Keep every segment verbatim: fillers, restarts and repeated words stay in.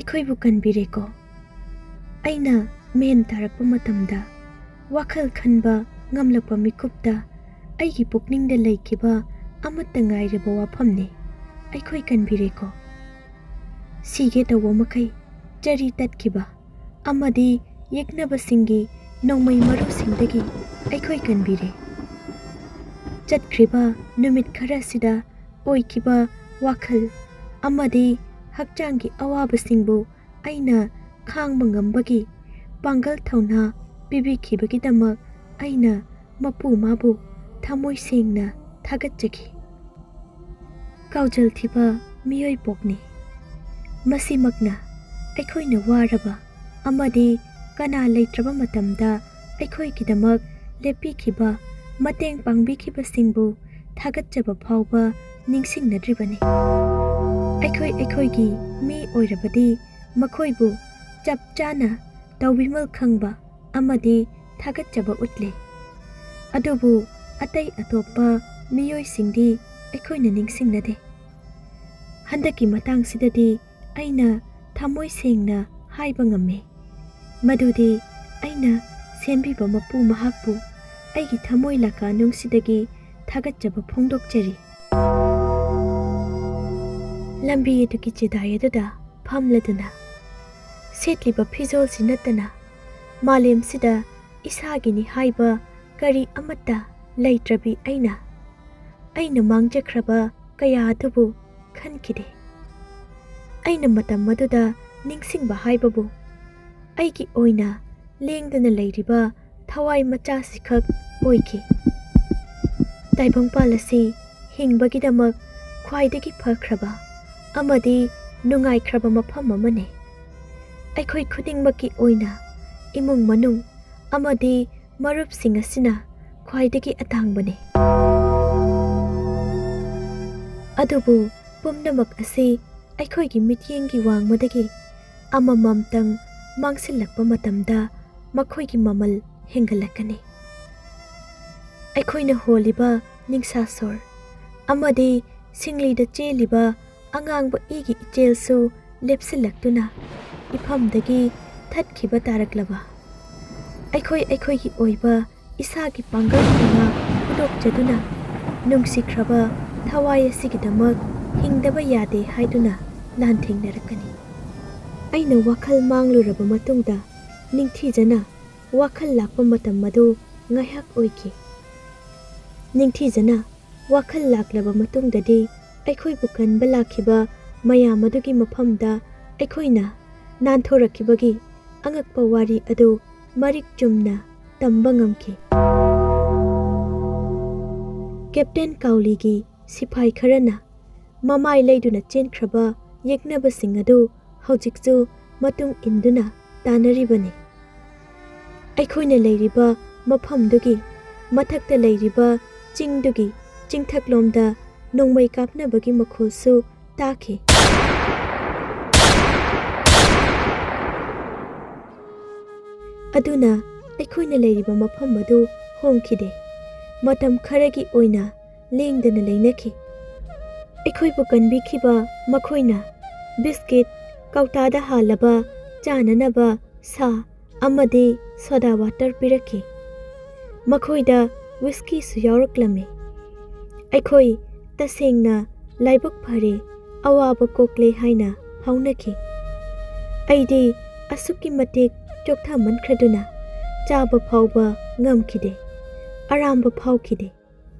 ꯑꯩꯈꯣꯏꯕꯨ ꯀꯟꯕꯤꯔꯦꯀꯣ꯫ ꯑꯩꯅ ꯃꯦꯟ ꯇꯥꯔꯛꯄ ꯃꯇꯝꯗ, ꯋꯥꯈꯜ ꯈꯟꯕ ꯉꯝꯂꯛꯄ ꯃꯤꯀꯨꯞꯇ, ꯑꯩꯒꯤ ꯄꯨꯛꯅꯤꯡꯗ ꯂꯩꯈꯤꯕ ꯑꯃꯠꯇ ꯉꯥꯏꯔꯕ ꯋꯥꯐꯝꯅꯤ, "ꯑꯩꯈꯣꯏ ꯀꯟꯕꯤꯔꯦꯀꯣ"꯫ ꯁꯤꯒꯦ ꯇꯧꯕ ꯃꯈꯩ ꯆꯔꯤ ꯇꯠꯈꯤꯕ ꯑꯃꯗꯤ ꯌꯦꯛꯅꯕꯁꯤꯡꯒꯤ ꯅꯣꯡꯃꯩ ꯃꯔꯨꯁꯤꯡꯗꯒꯤ ꯑꯩꯈꯣꯏ ꯀꯟꯕꯤꯔꯦ꯫ ꯆꯠꯈ꯭ꯔꯤꯕ ꯅꯨꯃꯤꯠ ꯈꯔꯁꯤꯗ ꯑꯣꯏꯈꯤꯕ ꯋꯥꯈꯜ ꯑꯃꯗꯤ ꯍꯛꯆꯥꯡꯒꯤ ꯑꯋꯥꯕꯁꯤꯡꯕꯨ ꯑꯩꯅ ꯈꯥꯡꯕ ꯉꯝꯕꯒꯤ ꯄꯥꯡꯒꯜ ꯊꯧꯅꯥ ꯄꯤꯕꯤꯈꯤꯕꯒꯤꯗꯃꯛ ꯑꯩꯅ ꯃꯄꯨ ꯃꯥꯕꯨ ꯊꯃꯣꯏ ꯁꯦꯡꯅ ꯊꯥꯒꯠꯆꯈꯤ꯫ ꯀꯥꯎꯖꯜ ꯊꯤꯕ ꯃꯤꯑꯣꯏ ꯄꯣꯛꯅꯤ꯫ ꯃꯁꯤꯃꯛꯅ ꯑꯩꯈꯣꯏꯅ ꯋꯥꯔꯕ ꯑꯃꯗꯤ ꯀꯅꯥ ꯂꯩꯇ꯭ꯔꯕ ꯃꯇꯝꯗ ꯑꯩꯈꯣꯏꯒꯤꯗꯃꯛ ꯂꯦꯞꯄꯤꯈꯤꯕ, ꯃꯇꯦꯡ ꯄꯥꯡꯕꯤꯈꯤꯕꯁꯤꯡꯕꯨ ꯊꯥꯒꯠꯆꯕ ꯐꯥꯎꯕ ꯅꯤꯡꯁꯤꯡꯅꯗ꯭ꯔꯤꯕꯅꯤ꯫ ꯑꯩꯈꯣꯏ ꯑꯩꯈꯣꯏꯒꯤ ꯃꯤ ꯑꯣꯏꯔꯕꯗꯤ ꯃꯈꯣꯏꯕꯨ ꯆꯞ ꯆꯥꯅ ꯇꯧꯕꯤꯃꯜ ꯈꯪꯕ ꯑꯃꯗꯤ ꯊꯥꯒꯠꯆꯕ ꯎꯠꯂꯤ꯫ ꯑꯗꯨꯕꯨ ꯑꯇꯩ ꯑꯇꯣꯞꯄ ꯃꯤꯑꯣꯏꯁꯤꯡꯗꯤ ꯑꯩꯈꯣꯏꯅ ꯅꯤꯡꯁꯤꯡꯅꯗꯦ꯫ ꯍꯟꯗꯛꯀꯤ ꯃꯇꯥꯡꯁꯤꯗꯗꯤ ꯑꯩꯅ ꯊꯃꯣꯏ ꯁꯦꯡꯅ ꯍꯥꯏꯕ ꯉꯝꯃꯤ ꯃꯗꯨꯗꯤ ꯑꯩꯅ ꯁꯦꯝꯕꯤꯕ ꯃꯄꯨ ꯃꯍꯥꯛꯄꯨ ꯑꯩꯒꯤ ꯊꯃꯣꯏ ꯂꯀꯥꯅꯨꯡꯁꯤꯗꯒꯤ ꯊꯥꯒꯠꯆꯕ ꯐꯣꯡꯗꯣꯛꯆꯔꯤ꯫ ꯂꯝꯕꯤ ꯑꯗꯨꯒꯤ ꯆꯤꯗꯥꯏ ꯑꯗꯨꯗ ꯐꯝꯂꯗꯨꯅ, ꯁꯦꯠꯂꯤꯕ ꯐꯤꯖꯣꯜꯁꯤ ꯅꯠꯇꯅ ꯃꯥꯂꯦꯝꯁꯤꯗ ꯏꯁꯥꯒꯤꯅꯤ ꯍꯥꯏꯕ ꯀꯔꯤ ꯑꯃꯠꯇ ꯂꯩꯇ꯭ꯔꯕꯤ ꯑꯩꯅ, ꯑꯩꯅ ꯃꯥꯡꯖꯈ꯭ꯔꯕ ꯀꯌꯥ ꯑꯗꯨꯕꯨ ꯈꯟꯈꯤꯗꯦ꯫ ꯑꯩꯅ ꯃꯇꯝ ꯑꯗꯨꯗ ꯅꯤꯡꯁꯤꯡꯕ ꯍꯥꯏꯕꯕꯨ ꯑꯩꯒꯤ ꯑꯣꯏꯅ ꯂꯦꯡꯗꯅ ꯂꯩꯔꯤꯕ ꯊꯋꯥꯏ ꯃꯆꯥꯁꯤꯈꯛ ꯑꯣꯏꯈꯤ꯫ ꯇꯥꯏꯕꯪꯄꯥꯜ ꯑꯁꯤ ꯍꯤꯡꯕꯒꯤꯗꯃꯛ ꯈ꯭ꯋꯥꯏꯗꯒꯤ ꯐꯈ꯭ꯔꯕ ꯑꯃꯗꯤ ꯅꯨꯡꯉꯥꯏꯈ꯭ꯔꯕ ꯃꯐꯝ ꯑꯃꯅꯤ꯫ ꯑꯩꯈꯣꯏ ꯈꯨꯗꯤꯡꯃꯛꯀꯤ ꯑꯣꯏꯅ ꯏꯃꯨꯡ ꯃꯅꯨꯡ ꯑꯃꯗꯤ ꯃꯔꯨꯞꯁꯤꯡ ꯑꯁꯤꯅ ꯈ꯭ꯋꯥꯏꯗꯒꯤ ꯑꯇꯥꯡꯕꯅꯤ꯫ ꯑꯗꯨꯕꯨ ꯄꯨꯝꯅꯃꯛ ꯑꯁꯤ ꯑꯩꯈꯣꯏꯒꯤ ꯃꯤꯠꯌꯦꯡꯒꯤ ꯋꯥꯡꯃꯗꯒꯤ ꯑꯃꯃꯝꯇꯪ ꯃꯥꯡꯁꯤꯜꯂꯛꯄ ꯃꯇꯝꯗ ꯃꯈꯣꯏꯒꯤ ꯃꯃꯜ ꯍꯦꯟꯒꯠꯂꯛꯀꯅꯤ꯫ ꯑꯩꯈꯣꯏꯅ ꯍꯣꯜꯂꯤꯕ ꯅꯤꯡꯁꯥ ꯁꯣꯔ ꯑꯃꯗꯤ ꯁꯤꯡꯂꯤꯗ ꯆꯦꯜꯂꯤꯕ ꯑꯉꯥꯡꯕ ꯏꯒꯤ ꯏꯆꯦꯜꯁꯨ ꯂꯦꯞꯁꯤꯜꯂꯛꯇꯨꯅ ꯏꯐꯝꯗꯒꯤ ꯊꯠꯈꯤꯕ ꯇꯥꯔꯛꯂꯕ? ꯑꯩꯈꯣꯏ ꯑꯩꯈꯣꯏꯒꯤ ꯑꯣꯏꯕ ꯏꯁꯥꯒꯤ ꯄꯥꯡꯒꯜ ꯊꯧꯅꯥ ꯐꯨꯗꯣꯛꯆꯗꯨꯅ ꯅꯨꯡꯁꯤꯈ꯭ꯔꯕ ꯊꯋꯥꯏ ꯑꯁꯤꯒꯤꯗꯃꯛ ꯍꯤꯡꯗꯕ ꯌꯥꯗꯦ ꯍꯥꯏꯗꯨꯅ ꯂꯥꯟꯊꯦꯡꯅꯔꯛꯀꯅꯤ꯫ ꯑꯩꯅ ꯋꯥꯈꯜ ꯃꯥꯡꯂꯨꯔꯕ ꯃꯇꯨꯡꯗ ꯅꯤꯡꯊꯤꯖꯅ ꯋꯥꯈꯜ ꯂꯥꯛꯄ ꯃꯇꯝ ꯑꯗꯨ ꯉꯥꯏꯍꯥꯛ ꯑꯣꯏꯈꯤ꯫ ꯅꯤꯡꯊꯤꯖꯅ ꯋꯥꯈꯜ ꯂꯥꯛꯂꯕ ꯃꯇꯨꯡꯗꯗꯤ ꯑꯩꯈꯣꯏꯕꯨ ꯀꯟꯕ ꯂꯥꯛꯈꯤꯕ ꯃꯌꯥꯝ ꯑꯗꯨꯒꯤ ꯃꯐꯝꯗ ꯑꯩꯈꯣꯏꯅ ꯅꯥꯟꯊꯣꯔꯛꯈꯤꯕꯒꯤ ꯑꯉꯛꯄ ꯋꯥꯔꯤ ꯑꯗꯨ ꯃꯔꯤꯛ ꯆꯨꯝꯅ ꯇꯝꯕ ꯉꯝꯈꯤ꯫ ꯀꯦꯞꯇꯦꯟ ꯀꯥꯎꯂꯤꯒꯤ ꯁꯤꯐꯥꯏ ꯈꯔꯅ ꯃꯃꯥꯏ ꯂꯩꯗꯨꯅ ꯆꯦꯟꯈ꯭ꯔꯕ ꯌꯦꯛꯅꯕꯁꯤꯡ ꯑꯗꯨ ꯍꯧꯖꯤꯛꯁꯨ ꯃꯇꯨꯡ ꯏꯟꯗꯨꯅ ꯇꯥꯟꯅꯔꯤꯕꯅꯤ꯫ ꯑꯩꯈꯣꯏꯅ ꯂꯩꯔꯤꯕ ꯃꯐꯝꯗꯨꯒꯤ ꯃꯊꯛꯇ ꯂꯩꯔꯤꯕ ꯆꯤꯡꯗꯨꯒꯤ ꯆꯤꯡꯊꯛꯂꯣꯝꯗ ꯅꯣꯡꯃꯩ ꯀꯥꯞꯅꯕꯒꯤ ꯃꯈꯣꯜꯁꯨ ꯇꯥꯈꯤ꯫ ꯑꯗꯨꯅ ꯑꯩꯈꯣꯏꯅ ꯂꯩꯔꯤꯕ ꯃꯐꯝ ꯑꯗꯨ ꯍꯣꯡꯈꯤꯗꯦ꯫ ꯃꯇꯝ ꯈꯔꯒꯤ ꯑꯣꯏꯅ ꯂꯦꯡꯗꯅ ꯂꯩꯅꯈꯤ꯫ ꯑꯩꯈꯣꯏꯕꯨ ꯀꯟꯕꯤꯈꯤꯕ ꯃꯈꯣꯏꯅ ꯕꯤꯁꯀꯤꯠ, ꯀꯧꯇꯥꯗ ꯍꯥꯜꯂꯕ ꯆꯥꯅꯅꯕ ꯁꯥ ꯑꯃꯗꯤ ꯁꯣꯗꯥ ꯋꯥꯇꯔ ꯄꯤꯔꯛꯈꯤ꯫ ꯃꯈꯣꯏꯗ ꯋꯤꯁꯀꯤꯁꯨ ꯌꯥꯎꯔꯛꯂꯝꯃꯤ꯫ ꯑꯩꯈꯣꯏ ꯇꯁꯦꯡꯅ ꯂꯥꯏꯕꯛ ꯐꯔꯦ, ꯑꯋꯥꯕ ꯀꯣꯛꯂꯦ ꯍꯥꯏꯅ ꯐꯥꯎꯅꯈꯤ꯫ ꯑꯩꯗꯤ ꯑꯁꯨꯛꯀꯤ ꯃꯇꯤꯛ ꯆꯣꯛꯊꯃꯟꯈ꯭ꯔꯗꯨꯅ ꯆꯥꯕ ꯐꯥꯎꯕ ꯉꯝꯈꯤꯗꯦ, ꯑꯔꯥꯝꯕ ꯐꯥꯎꯈꯤꯗꯦ꯫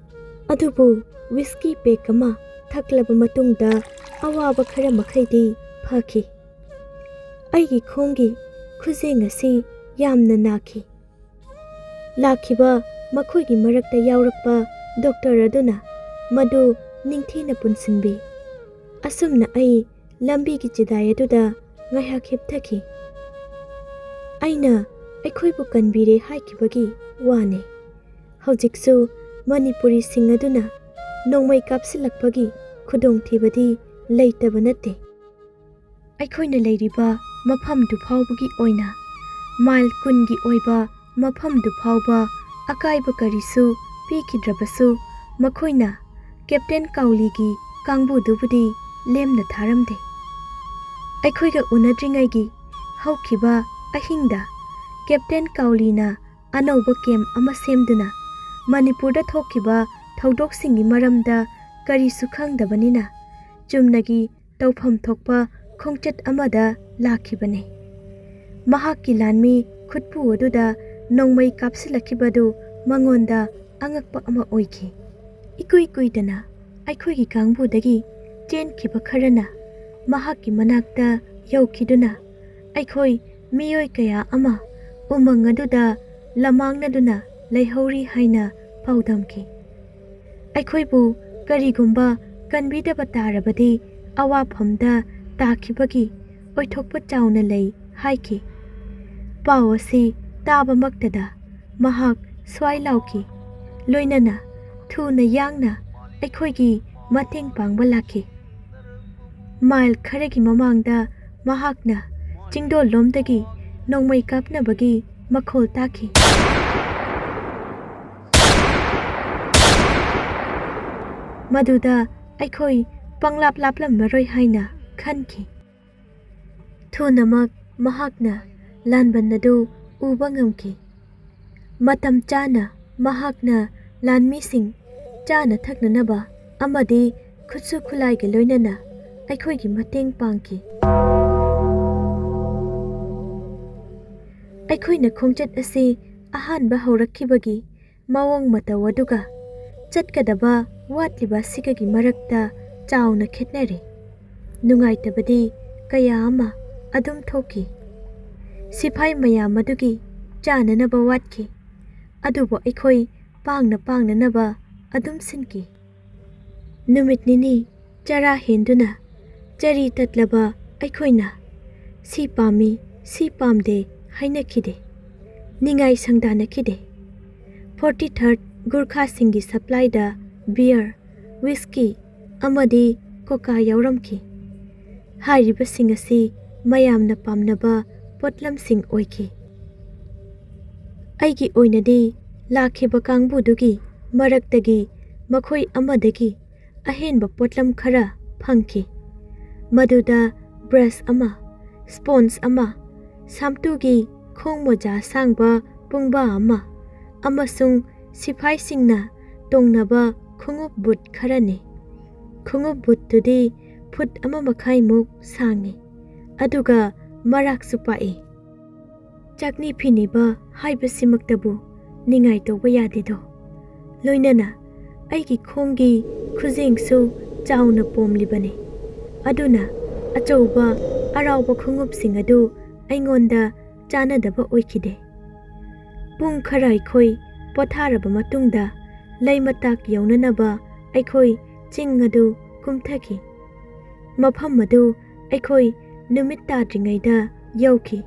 ꯑꯗꯨꯕꯨ ꯋꯤꯁꯀꯤ ꯄꯦꯛ ꯑꯃ ꯊꯛꯂꯕ ꯃꯇꯨꯡꯗ ꯑꯋꯥꯕ ꯈꯔ ꯃꯈꯩꯗꯤ ꯐꯈꯤ꯫ ꯑꯩꯒꯤ ꯈꯣꯡꯒꯤ ꯈꯨꯖꯦꯡ ꯑꯁꯤ ꯌꯥꯝꯅ ꯅꯥꯈꯤ꯫ ꯂꯥꯛꯈꯤꯕ ꯃꯈꯣꯏꯒꯤ ꯃꯔꯛꯇ ꯌꯥꯎꯔꯛꯄ ꯗꯣꯛꯇꯔ ꯑꯗꯨꯅ ꯃꯗꯨ ꯅꯤꯡꯊꯤꯅ ꯄꯨꯟꯁꯤꯟꯕꯤ꯫ ꯑꯁꯨꯝꯅ ꯑꯩ ꯂꯝꯕꯤꯒꯤ ꯆꯤꯗꯥꯏ ꯑꯗꯨꯗ ꯉꯥꯏꯍꯥꯛ ꯍꯤꯞꯊꯈꯤ꯫ ꯑꯩꯅ ꯑꯩꯈꯣꯏꯕꯨ ꯀꯟꯕꯤꯔꯦ ꯍꯥꯏꯈꯤꯕꯒꯤ ꯋꯥꯅꯤ꯫ ꯍꯧꯖꯤꯛꯁꯨ ꯃꯅꯤꯄꯨꯔꯤꯁꯤꯡ ꯑꯗꯨꯅ ꯅꯣꯡꯃꯩ ꯀꯥꯞꯁꯤꯜꯂꯛꯄꯒꯤ ꯈꯨꯗꯣꯡꯊꯤꯕꯗꯤ ꯂꯩꯇꯕ ꯅꯠꯇꯦ꯫ ꯑꯩꯈꯣꯏꯅ ꯂꯩꯔꯤꯕ ꯃꯐꯝꯗꯨ ꯐꯥꯎꯕꯒꯤ ꯑꯣꯏꯅ ꯃꯥꯏꯜ ꯀꯨꯟꯒꯤ ꯑꯣꯏꯕ ꯃꯐꯝꯗꯨ ꯐꯥꯎꯕ ꯑꯀꯥꯏꯕ ꯀꯔꯤꯁꯨ ꯄꯤꯈꯤꯗ꯭ꯔꯕꯁꯨ, ꯃꯈꯣꯏꯅ ꯀꯦꯞꯇꯦꯟ ꯀꯥꯎꯂꯤꯒꯤ ꯀꯥꯡꯕꯨꯗꯨꯕꯨꯗꯤ ꯂꯦꯝꯅ ꯊꯥꯔꯝꯗꯦ꯫ ꯑꯩꯈꯣꯏꯒ ꯎꯅꯗ꯭ꯔꯤꯉꯩꯒꯤ ꯍꯧꯈꯤꯕ ꯑꯍꯤꯡꯗ ꯀꯦꯞꯇꯦꯟ ꯀꯥꯎꯂꯤꯅ ꯑꯅꯧꯕ ꯀꯦꯝ ꯑꯃ ꯁꯦꯝꯗꯨꯅ ꯃꯅꯤꯄꯨꯔꯗ ꯊꯣꯛꯈꯤꯕ ꯊꯧꯗꯣꯛꯁꯤꯡꯒꯤ ꯃꯔꯝꯗ ꯀꯔꯤꯁꯨ ꯈꯪꯗꯕꯅꯤꯅ ꯆꯨꯝꯅꯒꯤ ꯇꯧꯐꯝ ꯊꯣꯛꯄ ꯈꯣꯡꯆꯠ ꯑꯃꯗ ꯂꯥꯛꯈꯤꯕꯅꯤ꯫ ꯃꯍꯥꯛꯀꯤ ꯂꯥꯟꯃꯤ ꯈꯨꯠꯄꯨ ꯑꯗꯨꯗ ꯅꯣꯡꯃꯩ ꯀꯥꯞꯁꯤꯜꯂꯛꯈꯤꯕꯗꯨ ꯃꯉꯣꯟꯗ ꯑꯉꯛꯄ ꯑꯃ ꯑꯣꯏꯈꯤ꯫ ꯏꯀꯨꯏ ꯀꯨꯏꯗꯅ ꯑꯩꯈꯣꯏꯒꯤ ꯀꯥꯡꯕꯨꯗꯒꯤ ꯆꯦꯟꯈꯤꯕ ꯈꯔꯅ ꯃꯍꯥꯛꯀꯤ ꯃꯅꯥꯛꯇ ꯌꯧꯈꯤꯗꯨꯅ ꯑꯩꯈꯣꯏ ꯃꯤꯑꯣꯏ ꯀꯌꯥ ꯑꯃ ꯎꯃꯪ ꯑꯗꯨꯗ ꯂꯃꯥꯡꯅꯗꯨꯅ ꯂꯩꯍꯧꯔꯤ ꯍꯥꯏꯅ ꯄꯥꯎꯗꯝꯈꯤ꯫ ꯑꯩꯈꯣꯏꯕꯨ ꯀꯔꯤꯒꯨꯝꯕ ꯀꯟꯕꯤꯗꯕ ꯇꯥꯔꯕꯗꯤ ꯑꯋꯥꯐꯝꯗ ꯇꯥꯈꯤꯕꯒꯤ ꯑꯣꯏꯊꯣꯛꯄ ꯆꯥꯎꯅ ꯂꯩ ꯍꯥꯏꯈꯤ꯫ ꯄꯥꯎ ꯑꯁꯤ ꯇꯥꯕꯃꯛꯇꯗ ꯃꯍꯥꯛ ꯁ꯭ꯋꯥꯏ ꯂꯥꯎꯈꯤ, ꯂꯣꯏꯅꯅ ꯊꯨꯅ ꯌꯥꯡꯅ ꯑꯩꯈꯣꯏꯒꯤ ꯃꯇꯦꯡ ꯄꯥꯡꯕ ꯂꯥꯛꯈꯤ꯫ ꯃꯥꯏꯜ ꯈꯔꯒꯤ ꯃꯃꯥꯡꯗ ꯃꯍꯥꯛꯅ ꯆꯤꯡꯗꯣꯜꯂꯣꯝꯗꯒꯤ ꯅꯣꯡꯃꯩ ꯀꯥꯞꯅꯕꯒꯤ ꯃꯈꯣꯜ ꯇꯥꯈꯤ꯫ ꯃꯗꯨꯗ ꯑꯩꯈꯣꯏ ꯄꯪꯂꯥꯞ ꯂꯥꯞꯂꯝꯃꯔꯣꯏ ꯍꯥꯏꯅ ꯈꯟꯈꯤ꯫ ꯊꯨꯅꯃꯛ ꯃꯍꯥꯛꯅ ꯂꯥꯟꯕꯟ ꯑꯗꯨ ꯎꯕ ꯉꯝꯈꯤ꯫ ꯃꯇꯝ ꯆꯥꯅ ꯃꯍꯥꯛꯅ ꯂꯥꯟꯃꯤꯁꯤꯡ ꯆꯥꯅ ꯊꯛꯅꯅꯕ ꯑꯃꯗꯤ ꯈꯨꯠꯁꯨ ꯈꯨꯠꯂꯥꯏꯒ ꯂꯣꯏꯅꯅ ꯑꯩꯈꯣꯏꯒꯤ ꯃꯇꯦꯡ ꯄꯥꯡꯈꯤ꯫ ꯑꯩꯈꯣꯏꯅ ꯈꯣꯡꯆꯠ ꯑꯁꯤ ꯑꯍꯥꯟꯕ ꯍꯧꯔꯛꯈꯤꯕꯒꯤ ꯃꯑꯣꯡ ꯃꯇꯧ ꯑꯗꯨꯒ ꯆꯠꯀꯗꯕ ꯋꯥꯠꯂꯤꯕ ꯑꯁꯤꯒꯒꯤ ꯃꯔꯛꯇ ꯆꯥꯎꯅ ꯈꯦꯠꯅꯔꯦ꯫ ꯅꯨꯡꯉꯥꯏꯇꯕꯗꯤ ꯀꯌꯥ ꯑꯃ ꯑꯗꯨꯝ ꯊꯣꯛꯈꯤ꯫ ꯁꯤꯐꯥꯏ ꯃꯌꯥꯝ ꯑꯗꯨꯒꯤ ꯆꯥꯅꯅꯕ ꯋꯥꯠꯈꯤ꯫ ꯑꯗꯨꯕꯨ ꯑꯩꯈꯣꯏ ꯄꯥꯡꯅ ꯄꯥꯡꯅꯅꯕ ꯑꯗꯨꯝ ꯁꯤꯟꯈꯤ꯫ ꯅꯨꯃꯤꯠ ꯅꯤꯅꯤ ꯆꯔꯥ ꯍꯦꯟꯗꯨꯅ ꯆꯔꯤ ꯇꯠꯂꯕ ꯑꯩꯈꯣꯏꯅ ꯁꯤ ꯄꯥꯝꯃꯤ, ꯁꯤ ꯄꯥꯝꯗꯦ ꯍꯥꯏꯅꯈꯤꯗꯦ, ꯅꯤꯡꯉꯥꯏ ꯁꯪꯗꯥꯅꯈꯤꯗꯦ꯫ ꯐꯣꯔꯇꯤ ꯊꯥꯔꯠ ꯒꯨꯔꯈꯥꯁꯤꯡꯒꯤ ꯁꯄ꯭ꯂꯥꯏꯗ ꯕꯤꯌꯔ, ꯋꯤꯁꯀꯤ ꯑꯃꯗꯤ ꯀꯣꯀꯥ ꯌꯥꯎꯔꯝꯈꯤ꯫ ꯍꯥꯏꯔꯤꯕꯁꯤꯡ ꯑꯁꯤ ꯃꯌꯥꯝꯅ ꯄꯥꯝꯅꯕ ꯄꯣꯠꯂꯝꯁꯤꯡ ꯑꯣꯏꯈꯤ꯫ ꯑꯩꯒꯤ ꯑꯣꯏꯅꯗꯤ ꯂꯥꯛꯈꯤꯕ ꯀꯥꯡꯕꯨꯗꯨꯒꯤ ꯃꯔꯛꯇꯒꯤ ꯃꯈꯣꯏ ꯑꯃꯗꯒꯤ ꯑꯍꯦꯟꯕ ꯄꯣꯠꯂꯝ ꯈꯔ ꯐꯪꯈꯤ꯫ ꯃꯗꯨꯗ ꯕ꯭ꯔꯁ ꯑꯃ, ꯁ꯭ꯄꯣꯟꯖ ꯑꯃ, ꯁꯥꯝꯇꯨꯒꯤ ꯈꯣꯡ ꯃꯣꯖꯥ ꯑꯁꯥꯡꯕ ꯄꯨꯡꯕꯥ ꯑꯃ, ꯑꯃꯁꯨꯡ ꯁꯤꯐꯥꯏꯁꯤꯡꯅ ꯇꯣꯡꯅꯕ ꯈꯣꯡꯎꯞ ꯕꯨꯠ ꯈꯔꯅꯤ꯫ ꯈꯣꯡꯎꯞ ꯕꯨꯠꯇꯨꯗꯤ ꯐꯨꯠ ꯑꯃ ꯃꯈꯥꯏꯃꯨꯛ ꯁꯥꯡꯉꯤ, ꯑꯗꯨꯒ ꯃꯔꯥꯛꯁꯨ ꯄꯥꯛꯏ꯫ ꯆꯥꯛꯅꯤ ꯐꯤꯅꯤꯕ ꯍꯥꯏꯕꯁꯤꯃꯛꯇꯕꯨ ꯅꯤꯡꯉꯥꯏ ꯇꯧꯕ ꯌꯥꯗꯦꯗꯣ꯫ ꯂꯣꯏꯅꯅ ꯑꯩꯒꯤ ꯈꯣꯡꯒꯤ ꯈꯨꯖꯦꯡꯁꯨ ꯆꯥꯎꯅ ꯄꯣꯝꯂꯤꯕꯅꯤ꯫ ꯑꯗꯨꯅ ꯑꯆꯧꯕ ꯑꯔꯥꯎꯕ ꯈꯣꯡꯎꯞꯁꯤꯡ ꯑꯗꯨ ꯑꯩꯉꯣꯟꯗ ꯆꯥꯅꯗꯕ ꯑꯣꯏꯈꯤꯗꯦ꯫ ꯄꯨꯡ ꯈꯔ ꯑꯩꯈꯣꯏ ꯄꯣꯊꯥꯔꯕ ꯃꯇꯨꯡꯗ ꯂꯩ ꯃꯇꯥꯛ ꯌꯧꯅꯅꯕ ꯑꯩꯈꯣꯏ ꯆꯤꯡ ꯑꯗꯨ ꯀꯨꯝꯊꯈꯤ꯫ ꯃꯐꯝ ꯑꯗꯨ ꯑꯩꯈꯣꯏ ꯅꯨꯃꯤꯠ ꯇꯥꯗ꯭ꯔꯤꯉꯩꯗ ꯌꯧꯈꯤ꯫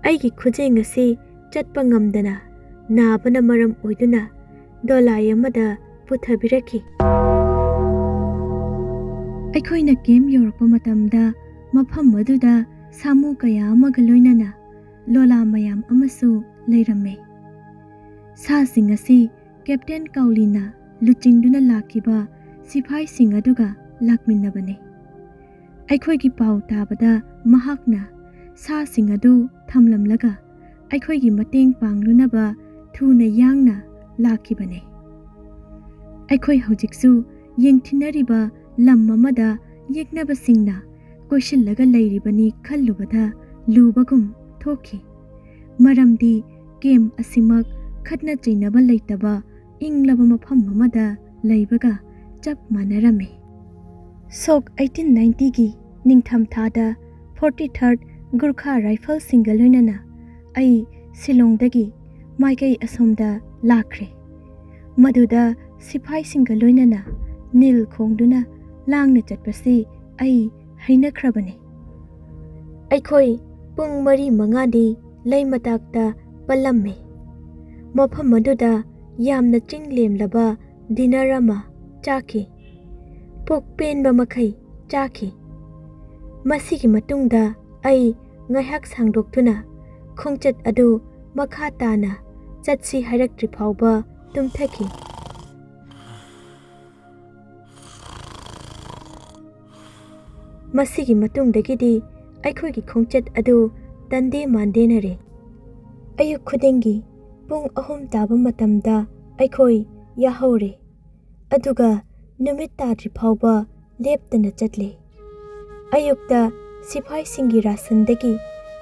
ꯑꯩꯒꯤ ꯈꯨꯖꯦꯡ ꯑꯁꯤ ꯆꯠꯄ ꯉꯝꯗꯅ ꯅꯥꯕꯅ ꯃꯔꯝ ꯑꯣꯏꯗꯨꯅ ꯗꯣꯂꯥꯏ ꯑꯃꯗ ꯄꯨꯊꯕꯤꯔꯛꯈꯤ꯫ ꯑꯩꯈꯣꯏꯅ ꯀꯦꯝꯞ ꯌꯧꯔꯛꯄ ꯃꯇꯝꯗ ꯃꯐꯝ ꯑꯗꯨꯗ ꯁꯥꯃꯨ ꯀꯌꯥ ꯑꯃꯒ ꯂꯣꯏꯅꯅ ꯂꯣꯂꯥ ꯃꯌꯥꯝ ꯑꯃꯁꯨ ꯂꯩꯔꯝꯃꯦ꯫ ꯁꯥꯁꯤꯡ ꯑꯁꯤ ꯀꯦꯞꯇꯦꯟ ꯀꯥꯎꯂꯤꯅ ꯂꯨꯆꯤꯡꯗꯨꯅ ꯂꯥꯛꯈꯤꯕ ꯁꯤꯐꯥꯏꯁꯤꯡ ꯑꯗꯨꯒ ꯂꯥꯛꯃꯤꯟꯅꯕꯅꯤ꯫ ꯑꯩꯈꯣꯏꯒꯤ ꯄꯥꯎ ꯇꯥꯕꯗ ꯃꯍꯥꯛꯅ ꯁꯥꯁꯤꯡ ꯑꯗꯨ ꯊꯝꯂꯝꯂꯒ ꯑꯩꯈꯣꯏꯒꯤ ꯃꯇꯦꯡ ꯄꯥꯡꯂꯨꯅꯕ ꯊꯨꯅ ꯌꯥꯡꯅ ꯂꯥꯛꯈꯤꯕꯅꯤ꯫ ꯑꯩꯈꯣꯏ ꯍꯧꯖꯤꯛꯁꯨ ꯌꯦꯡꯊꯤꯟꯅꯔꯤꯕ ꯂꯝ ꯑꯃꯗ ꯌꯦꯛꯅꯕꯁꯤꯡꯅ ꯀꯣꯏꯁꯤꯜꯂꯒ ꯂꯩꯔꯤꯕꯅꯤ ꯈꯜꯂꯨꯕꯗ ꯂꯨꯕꯒꯨꯝ ꯊꯣꯛꯈꯤ꯫ ꯃꯔꯝꯗꯤ ꯀꯦꯝꯞ ꯑꯁꯤꯃꯛ ꯈꯠꯅ ꯆꯩꯅꯕ ꯂꯩꯇꯕ ꯏꯪꯂꯕ ꯃꯐꯝ ꯑꯃꯗ ꯂꯩꯕꯒ ꯆꯞ ꯃꯥꯟꯅꯔꯝꯃꯤ꯫ ꯁꯣꯛ ꯑꯩꯠꯇꯤꯟ ꯅꯥꯏꯟꯇꯤꯒꯤ ꯅꯤꯡꯊꯝꯊꯥꯗ ꯐꯣꯔꯇꯤ ꯊꯥꯔꯠ ꯒꯨꯔꯈꯥ ꯔꯥꯏꯐꯜꯁꯤꯡꯒ ꯂꯣꯏꯅꯅ ꯑꯩ ꯁꯤꯂꯣꯡꯗꯒꯤ ꯃꯥꯏꯀꯩ ꯑꯁꯣꯝꯗ ꯂꯥꯛꯈ꯭ꯔꯦ꯫ ꯃꯗꯨꯗ ꯁꯤꯐꯥꯏꯁꯤꯡꯒ ꯂꯣꯏꯅꯅ ꯅꯤꯜ ꯈꯣꯡꯗꯨꯅ ꯂꯥꯡꯅ ꯆꯠꯄꯁꯤ ꯑꯩ ꯍꯩꯅꯈ꯭ꯔꯕꯅꯤ꯫ ꯑꯩꯈꯣꯏ ꯄꯨꯡ ꯃꯔꯤ ꯃꯉꯥꯗꯤ ꯂꯩ ꯃꯇꯥꯛꯇ ꯄꯜꯂꯝꯃꯤ꯫ ꯃꯐꯝ ꯑꯗꯨꯗ ꯌꯥꯝꯅ ꯆꯤꯡ ꯂꯦꯝꯂꯕ ꯗꯤꯅꯔ ꯑꯃ ꯆꯥꯈꯤ꯫ ꯄꯨꯛ ꯄꯦꯟꯕ ꯃꯈꯩ ꯆꯥꯈꯤ꯫ ꯃꯁꯤꯒꯤ ꯃꯇꯨꯡꯗ ꯑꯩ ꯉꯥꯏꯍꯥꯛ ꯁꯥꯡꯗꯣꯛꯇꯨꯅ ꯈꯣꯡꯆꯠ ꯑꯗꯨ ꯃꯈꯥ ꯇꯥꯅ ꯆꯠꯁꯤ ꯍꯥꯏꯔꯛꯇ꯭ꯔꯤ ꯐꯥꯎꯕ ꯇꯨꯝꯊꯈꯤ꯫ ꯑꯁꯤꯒꯤ ꯃꯇꯨꯡꯗꯒꯤꯗꯤ ꯑꯩꯈꯣꯏꯒꯤ ꯈꯣꯡꯆꯠ ꯑꯗꯨ ꯇꯟꯗꯦ ꯃꯥꯟꯗꯦꯅꯔꯦ꯫ ꯑꯌꯨꯛ ꯈꯨꯗꯤꯡꯒꯤ ꯄꯨꯡ ꯑꯍꯨꯝ ꯇꯥꯕ ꯃꯇꯝꯗ ꯑꯩꯈꯣꯏ ꯌꯥꯍꯧꯔꯦ, ꯑꯗꯨꯒ ꯅꯨꯃꯤꯠ ꯇꯥꯗ꯭ꯔꯤ ꯐꯥꯎꯕ ꯂꯦꯞꯇꯅ ꯆꯠꯂꯦ꯫ ꯑꯌꯨꯛꯇ ꯁꯤꯐꯥꯏꯁꯤꯡꯒꯤ ꯔꯥꯁꯟꯗꯒꯤ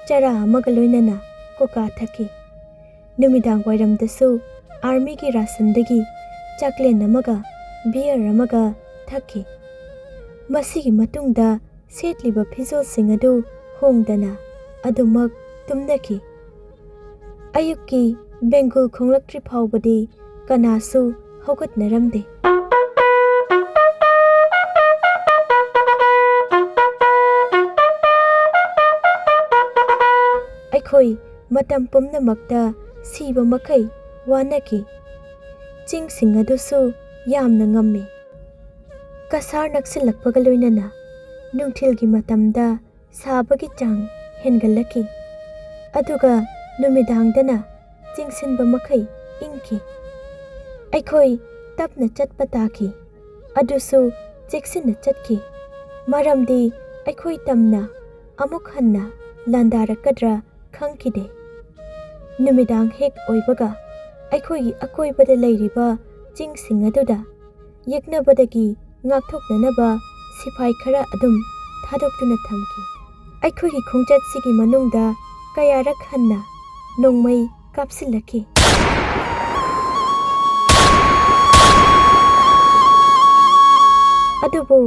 ꯆꯔꯥ ꯑꯃꯒ ꯂꯣꯏꯅꯅ ꯀꯣꯀꯥ ꯊꯛꯈꯤ꯫ ꯅꯨꯃꯤꯗꯥꯡ ꯋꯥꯏꯔꯝꯗꯁꯨ ꯑꯥꯔꯃꯤꯒꯤ ꯔꯥꯁꯟꯗꯒꯤ ꯆꯥꯛꯂꯦꯟ ꯑꯃꯒ ꯕꯤꯌꯔ ꯑꯃꯒ ꯊꯛꯈꯤ꯫ ꯃꯁꯤꯒꯤ ꯃꯇꯨꯡꯗ ꯁꯦꯠꯂꯤꯕ ꯐꯤꯖꯣꯜꯁꯤꯡ ꯑꯗꯨ ꯍꯣꯡꯗꯅ ꯑꯗꯨꯃꯛ ꯇꯨꯝꯅꯈꯤ꯫ ꯑꯌꯨꯛꯀꯤ ꯕꯦꯡꯒꯨꯜ ꯈꯣꯡꯂꯛꯇ꯭ꯔꯤ ꯐꯥꯎꯕꯗꯤ ꯀꯅꯥꯁꯨ ꯍꯧꯒꯠꯅꯔꯝꯗꯦ꯫ ꯑꯩꯈꯣꯏ ꯃꯇꯝ ꯄꯨꯝꯅꯃꯛꯇ ꯁꯤꯕ ꯃꯈꯩ ꯋꯥꯅꯈꯤ꯫ ꯆꯤꯡꯁꯤꯡ ꯑꯗꯨꯁꯨ ꯌꯥꯝꯅ ꯉꯝꯃꯤ꯫ ꯀꯁꯥꯔ ꯅꯛꯁꯤꯜꯂꯛꯄꯒ ꯂꯣꯏꯅꯅ ꯅꯨꯡꯊꯤꯜꯒꯤ ꯃꯇꯝꯗ ꯁꯥꯕꯒꯤ ꯆꯥꯡ ꯍꯦꯟꯒꯠꯂꯛꯈꯤ, ꯑꯗꯨꯒ ꯅꯨꯃꯤꯗꯥꯡꯗꯅ ꯆꯤꯡꯁꯤꯟꯕ ꯃꯈꯩ ꯏꯪꯈꯤ꯫ ꯑꯩꯈꯣꯏ ꯇꯞꯅ ꯆꯠꯄ ꯇꯥꯈꯤ, ꯑꯗꯨꯁꯨ ꯆꯦꯛꯁꯤꯟꯅ ꯆꯠꯈꯤ, ꯃꯔꯝꯗꯤ ꯑꯩꯈꯣꯏ ꯇꯝꯅ ꯑꯃꯨꯛ ꯍꯟꯅ ꯂꯥꯟꯗꯥꯔꯛꯀꯗ꯭ꯔꯥ ꯈꯪꯈꯤꯗꯦ꯫ ꯅꯨꯃꯤꯗꯥꯡ ꯍꯦꯛ ꯑꯣꯏꯕꯒ ꯑꯩꯈꯣꯏꯒꯤ ꯑꯀꯣꯏꯕꯗ ꯂꯩꯔꯤꯕ ꯆꯤꯡꯁꯤꯡ ꯑꯗꯨꯗ ꯌꯦꯛꯅꯕꯗꯒꯤ ꯉꯥꯛꯊꯣꯛꯅꯅꯕ ꯁꯤꯐꯥꯏ ꯈꯔ ꯑꯗꯨꯝ ꯊꯥꯗꯣꯛꯇꯨꯅ ꯊꯝꯈꯤ꯫ ꯑꯩꯈꯣꯏꯒꯤ ꯈꯣꯡꯆꯠꯁꯤꯒꯤ ꯃꯅꯨꯡꯗ ꯀꯌꯥꯔꯛ ꯍꯟꯅ ꯅꯣꯡꯃꯩ ꯀꯥꯞꯁꯤꯜꯂꯛꯈꯤ꯫ ꯑꯗꯨꯕꯨ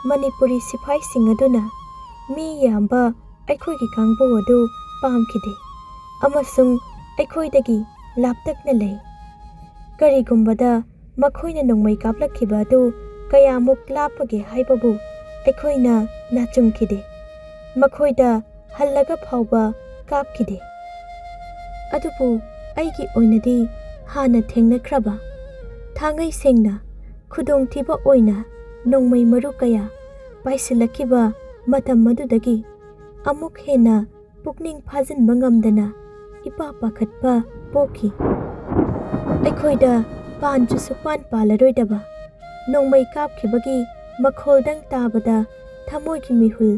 ꯃꯅꯤꯄꯨꯔꯤ ꯁꯤꯐꯥꯏꯁꯤꯡ ꯑꯗꯨꯅ ꯃꯤ ꯌꯥꯝꯕ ꯑꯩꯈꯣꯏꯒꯤ ꯀꯥꯡꯕꯨ ꯑꯗꯨ ꯄꯥꯝꯈꯤꯗꯦ ꯑꯃꯁꯨꯡ ꯑꯩꯈꯣꯏꯗꯒꯤ ꯂꯥꯞꯇꯛꯅ ꯂꯩ꯫ ꯀꯔꯤꯒꯨꯝꯕꯗ ꯃꯈꯣꯏꯅ ꯅꯣꯡꯃꯩ ꯀꯥꯞꯂꯛꯈꯤꯕ ꯑꯗꯨ ꯀꯌꯥꯃꯨꯛ ꯂꯥꯞꯄꯒꯦ ꯍꯥꯏꯕꯕꯨ ꯑꯩꯈꯣꯏꯅ ꯅꯥꯆꯨꯡꯈꯤꯗꯦ꯫ ꯃꯈꯣꯏꯗ ꯍꯜꯂꯒ ꯐꯥꯎꯕ ꯀꯥꯞꯈꯤꯗꯦ꯫ ꯑꯗꯨꯕꯨ ꯑꯩꯒꯤ ꯑꯣꯏꯅꯗꯤ ꯍꯥꯟꯅ ꯊꯦꯡꯅꯈ꯭ꯔꯕ ꯊꯥꯡꯉꯩ ꯁꯦꯡꯅ ꯈꯨꯗꯣꯡꯊꯤꯕ ꯑꯣꯏꯅ ꯅꯣꯡꯃꯩ ꯃꯔꯨ ꯀꯌꯥ ꯄꯥꯏꯁꯤꯜꯂꯛꯈꯤꯕ ꯃꯇꯝ ꯑꯗꯨꯗꯒꯤ ꯑꯃꯨꯛ ꯍꯦꯟꯅ ꯄꯨꯛꯅꯤꯡ ꯐꯥꯖꯤꯟꯕ ꯉꯝꯗꯅ ꯏꯄꯥ ꯄꯥꯈꯠꯄ ꯄꯣꯛꯈꯤ꯫ ꯑꯩꯈꯣꯏꯗ ꯄꯥꯟꯁꯨ ꯁꯨꯛꯄꯥꯟ ꯄꯥꯜꯂꯔꯣꯏꯗꯕ ꯅꯣꯡꯃꯩ ꯀꯥꯞꯈꯤꯕꯒꯤ ꯃꯈꯣꯜꯗꯪ ꯇꯥꯕꯗ ꯊꯃꯣꯏꯒꯤ ꯃꯤꯍꯨꯜ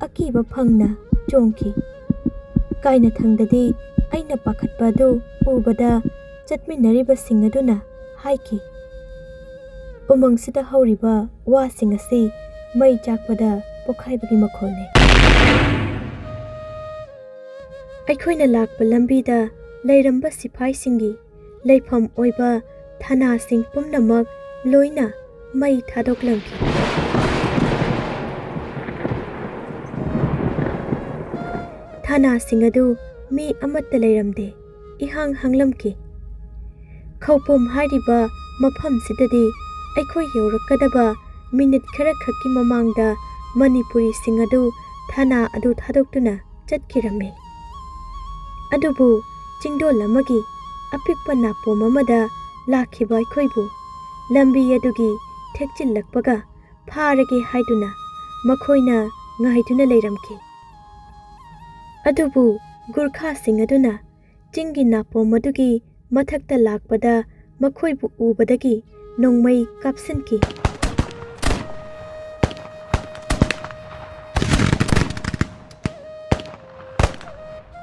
ꯑꯀꯤꯕ ꯐꯪꯅ ꯆꯣꯡꯈꯤ꯫ ꯀꯥꯏꯅꯊꯪꯗꯗꯤ ꯑꯩꯅ ꯄꯥꯈꯠꯄ ꯑꯗꯨ ꯎꯕꯗ ꯆꯠꯃꯤꯟꯅꯔꯤꯕꯁꯤꯡ ꯑꯗꯨꯅ ꯍꯥꯏꯈꯤ, "ꯎꯃꯪꯁꯤꯗ ꯍꯧꯔꯤꯕ ꯋꯥꯁꯤꯡ ꯑꯁꯤ ꯃꯩ ꯆꯥꯛꯄꯗ ꯄꯣꯈꯥꯏꯕꯒꯤ ꯃꯈꯣꯜꯅꯤ"꯫ ꯑꯩꯈꯣꯏꯅ ꯂꯥꯛꯄ ꯂꯝꯕꯤꯗ ꯂꯩꯔꯝꯕ ꯁꯤꯐꯥꯏꯁꯤꯡꯒꯤ ꯂꯩꯐꯝ ꯑꯣꯏꯕ ꯊꯥꯅꯥꯁꯤꯡ ꯄꯨꯝꯅꯃꯛ ꯂꯣꯏꯅ ꯃꯩ ꯊꯥꯗꯣꯛꯂꯝꯈꯤ꯫ ꯊꯥꯅꯥꯁꯤꯡ ꯑꯗꯨ ꯃꯤ ꯑꯃꯠꯇ ꯂꯩꯔꯝꯗꯦ, ꯏꯍꯥꯡ ꯍꯥꯡꯂꯝꯈꯤ꯫ ꯈꯧꯄꯨꯝ ꯍꯥꯏꯔꯤꯕ ꯃꯐꯝꯁꯤꯗꯗꯤ ꯑꯩꯈꯣꯏ ꯌꯧꯔꯛꯀꯗꯕ ꯃꯤꯅꯤꯠ ꯈꯔꯈꯛꯀꯤ ꯃꯃꯥꯡꯗ ꯃꯅꯤꯄꯨꯔꯤꯁꯤꯡ ꯑꯗꯨ ꯊꯥꯅꯥ ꯑꯗꯨ ꯊꯥꯗꯣꯛꯇꯨꯅ ꯆꯠꯈꯤꯔꯝꯃꯤ꯫ ꯑꯗꯨꯕꯨ ꯆꯤꯡꯗꯣꯜ ꯑꯃꯒꯤ ꯑꯄꯤꯛꯄ ꯅꯥꯄꯣꯝ ꯑꯃꯗ ꯂꯥꯛꯈꯤꯕ ꯑꯩꯈꯣꯏꯕꯨ ꯂꯝꯕꯤ ꯑꯗꯨꯒꯤ ꯊꯦꯛꯆꯤꯜꯂꯛꯄꯒ ꯐꯥꯔꯒꯦ ꯍꯥꯏꯗꯨꯅ ꯃꯈꯣꯏꯅ ꯉꯥꯏꯗꯨꯅ ꯂꯩꯔꯝꯈꯤ꯫ ꯑꯗꯨꯕꯨ ꯒꯨꯔꯈꯥꯁꯤꯡ ꯑꯗꯨꯅ ꯆꯤꯡꯒꯤ ꯅꯥꯄꯣꯝ ꯑꯗꯨꯒꯤ ꯃꯊꯛꯇ ꯂꯥꯛꯄꯗ ꯃꯈꯣꯏꯕꯨ ꯎꯕꯗꯒꯤ ꯅꯣꯡꯃꯩ ꯀꯥꯞꯁꯤꯟꯈꯤ꯫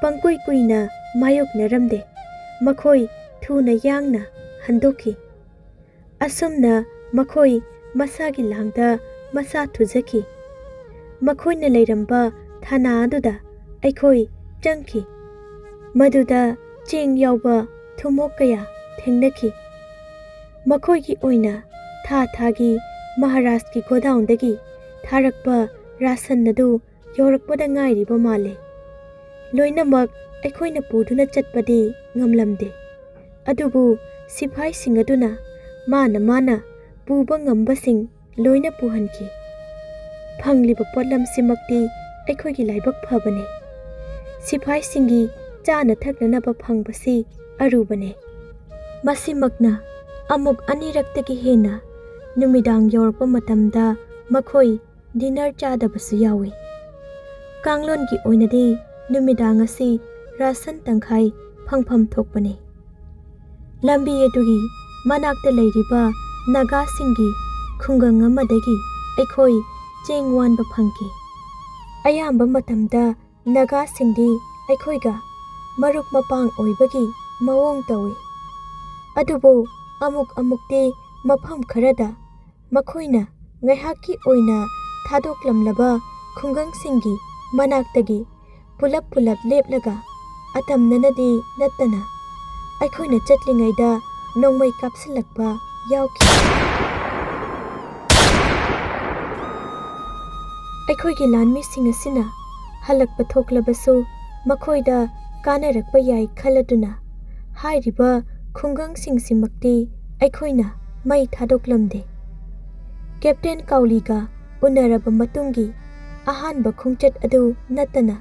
ꯄꯪꯀꯨꯏ ꯀꯨꯏꯅ ꯃꯥꯌꯣꯛꯅꯔꯝꯗꯦ꯫ ꯃꯈꯣꯏ ꯊꯨꯅ ꯌꯥꯡꯅ ꯍꯟꯗꯣꯛꯈꯤ꯫ ꯑꯁꯨꯝꯅ ꯃꯈꯣꯏ ꯃꯁꯥꯒꯤ ꯂꯥꯡꯗ ꯃꯁꯥ ꯊꯨꯖꯈꯤ꯫ ꯃꯈꯣꯏꯅ ꯂꯩꯔꯝꯕ ꯊꯥꯅꯥ ꯑꯗꯨꯗ ꯑꯩꯈꯣꯏ ꯆꯪꯈꯤ꯫ ꯃꯗꯨꯗ ꯆꯦꯡ ꯌꯥꯎꯕ ꯊꯨꯝꯃꯣꯛ ꯀꯌꯥ ꯊꯦꯡꯅꯈꯤ꯫ ꯃꯈꯣꯏꯒꯤ ꯑꯣꯏꯅ ꯊꯥ ꯊꯥꯒꯤ ꯃꯍꯥꯔꯥꯖꯀꯤ ꯒꯣꯗꯥꯎꯟꯗꯒꯤ ꯊꯥꯔꯛꯄ ꯔꯥꯁꯟ ꯑꯗꯨ ꯌꯧꯔꯛꯄꯗ ꯉꯥꯏꯔꯤꯕ ꯃꯥꯜꯂꯦ꯫ ꯂꯣꯏꯅꯃꯛ ꯑꯩꯈꯣꯏꯅ ꯄꯨꯗꯨꯅ ꯆꯠꯄꯗꯤ ꯉꯝꯂꯝꯗꯦ꯫ ꯑꯗꯨꯕꯨ ꯁꯤꯐꯥꯏꯁꯤꯡ ꯑꯗꯨꯅ ꯃꯥꯅ ꯃꯥꯅ ꯄꯨꯕ ꯉꯝꯕꯁꯤꯡ ꯂꯣꯏꯅ ꯄꯨꯍꯟꯈꯤ꯫ ꯐꯪꯂꯤꯕ ꯄꯣꯠꯂꯝꯁꯤꯃꯛꯇꯤ ꯑꯩꯈꯣꯏꯒꯤ ꯂꯥꯏꯕꯛ ꯐꯕꯅꯤ꯫ ꯁꯤꯐꯥꯏꯁꯤꯡꯒꯤ ꯆꯥꯅ ꯊꯛꯅꯅꯕ ꯐꯪꯕꯁꯤ ꯑꯔꯨꯕꯅꯤ꯫ ꯃꯁꯤꯃꯛꯅ ꯑꯃꯨꯛ ꯑꯅꯤꯔꯛꯇꯒꯤ ꯍꯦꯟꯅ ꯅꯨꯃꯤꯗꯥꯡ ꯌꯧꯔꯛꯄ ꯃꯇꯝꯗ ꯃꯈꯣꯏ ꯗꯤꯅꯔ ꯆꯥꯗꯕꯁꯨ ꯌꯥꯎꯏ꯫ ꯀꯥꯡꯂꯣꯟꯒꯤ ꯑꯣꯏꯅꯗꯤ ꯅꯨꯃꯤꯗꯥꯡ ꯑꯁꯤ ꯔꯥꯁꯟ ꯇꯪꯈꯥꯏ ꯐꯪꯐꯝ ꯊꯣꯛꯄꯅꯤ꯫ ꯂꯝꯕꯤ ꯑꯗꯨꯒꯤ ꯃꯅꯥꯛꯇ ꯂꯩꯔꯤꯕ ꯅꯥꯒꯥꯁꯤꯡꯒꯤ ꯈꯨꯡꯒꯪ ꯑꯃꯗꯒꯤ ꯑꯩꯈꯣꯏ ꯆꯦꯡ ꯋꯥꯟꯕ ꯐꯪꯈꯤ꯫ ꯑꯌꯥꯝꯕ ꯃꯇꯝꯗ ꯅꯥꯒꯥꯁꯤꯡꯗꯤ ꯑꯩꯈꯣꯏꯒ ꯃꯔꯨꯞ ꯃꯄꯥꯡ ꯑꯣꯏꯕꯒꯤ ꯃꯑꯣꯡ ꯇꯧꯏ꯫ ꯑꯗꯨꯕꯨ ꯑꯃꯨꯛ ꯑꯃꯨꯛꯇꯤ ꯃꯐꯝ ꯈꯔꯗ ꯃꯈꯣꯏꯅ ꯉꯥꯏꯍꯥꯛꯀꯤ ꯑꯣꯏꯅ ꯊꯥꯗꯣꯛꯂꯝꯂꯕ ꯈꯨꯡꯒꯪꯁꯤꯡꯒꯤ ꯃꯅꯥꯛꯇꯒꯤ ꯄꯨꯂꯞ ꯄꯨꯂꯞ ꯂꯦꯞꯂꯒ ꯑꯇꯝꯅꯅꯗꯤ ꯅꯠꯇꯅ ꯑꯩꯈꯣꯏꯅ ꯆꯠꯂꯤꯉꯩꯗ ꯅꯣꯡꯃꯩ ꯀꯥꯞꯁꯤꯜꯂꯛꯄ ꯌꯥꯎꯈꯤ꯫ ꯑꯩꯈꯣꯏꯒꯤ ꯂꯥꯟꯃꯤꯁꯤꯡ ꯑꯁꯤꯅ ꯍꯜꯂꯛꯄ ꯊꯣꯛꯂꯕꯁꯨ ꯃꯈꯣꯏꯗ ꯀꯥꯟꯅꯔꯛꯄ ꯌꯥꯏ ꯈꯜꯂꯗꯨꯅ ꯍꯥꯏꯔꯤꯕ ꯈꯨꯡꯒꯪꯁꯤꯡꯁꯤꯃꯛꯇꯤ ꯑꯩꯈꯣꯏꯅ ꯃꯩ ꯊꯥꯗꯣꯛꯂꯝꯗꯦ꯫ ꯀꯦꯞꯇꯦꯟ ꯀꯥꯎꯂꯤꯒ ꯎꯅꯔꯕ ꯃꯇꯨꯡꯒꯤ ꯑꯍꯥꯟꯕ ꯈꯣꯡꯆꯠ ꯑꯗꯨ ꯅꯠꯇꯅ